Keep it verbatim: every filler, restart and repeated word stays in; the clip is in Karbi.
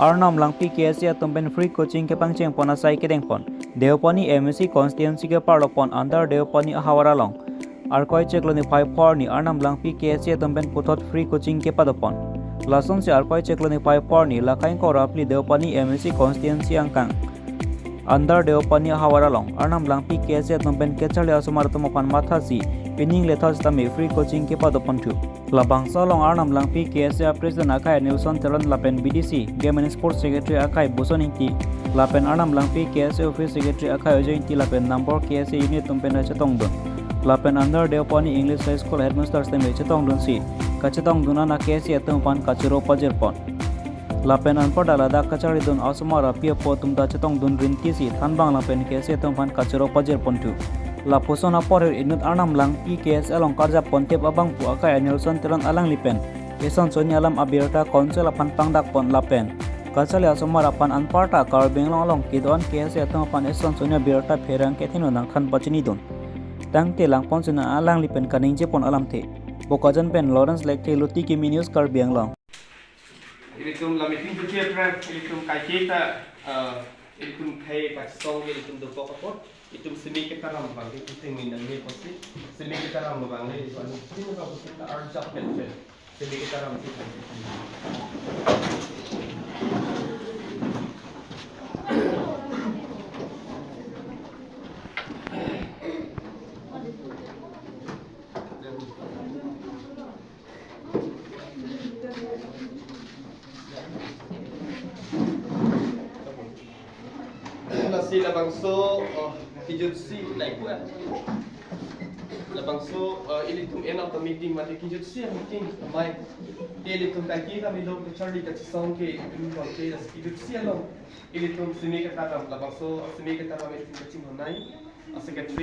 Arnam Langpi K S A atum pen free coaching kepangcheng pon asai kedeng pon. Deopani M A C constituency keparlo pon under Deopani ahavar along Arkoi chiklo niphai phor arni Arnam Langpi K S A atum pen puthot free coaching kepado pon. Lasonsi Arkoi chiklo niphai phor arni Lakai ingkoi ra phli Deopani M A C constituency angkang under Deopani ahavar along Arnam Langpi K S A atum pen kacharli asomar atum aphan mathasi pining lethot sitame free coaching kepado ponthu. Labangso along Arnam Langpi K S A President akhai Nelson Teron lapen B D C Game and Sports Secretary akhai Buson Ingti lapen Arnam Langpi K S A Office Secretary akhai Ojo Ingti lapen Nambor K S A Unit atum pen chetongdun. Lapen under Deopani English High School Headmaster sitame chetongdunsi kachetongdun an a K S A atum aphan kachoro pajir pon. Lapen anparta ladak kacharlidun asomar api apo atum ta chetongdun rintisi thanbang lapen K S A atum aphan kachoro pajir ponthu. Lapuson apor inut Arnam Langpi K S A along karjap pontep abangphu akhai Nelson Teron alangli pen ison soni alam abirta Council aphan pangdak pon lapen kacharli asomar aphan anparta Karbi Anglong along kedo-an K S A atum aphan ison soni abirta pherangke theno nangthan pachinidun. Tangte langponsi nang alangli pen kaningje pon alamthe. Bokajan pen Lawrence Lekthe, Luti Kimi News, Karbi Anglong. Ilitum la meeting tu aphrang, ilitum kaiketa, eh, ilitum khai pachesong, ilitum dopo kapot, itum semi ketaram abang, itum tingni nangni posi, semi ketaram abang, ilitum tingni abang posi ta arjap pen pen, semi ketaram si. Lasi labangso, oh, kijutsi nai kua. Labangso, oh, ilitum end of the meeting mate kijutsi meeting mai. Te ilitum kaiketa milo kacharli kachesong ke ilitum bangke lasi kijutsi along. Ilitum semi ketaram labangso semi ketaram ilitum kachinghon nai. A secretary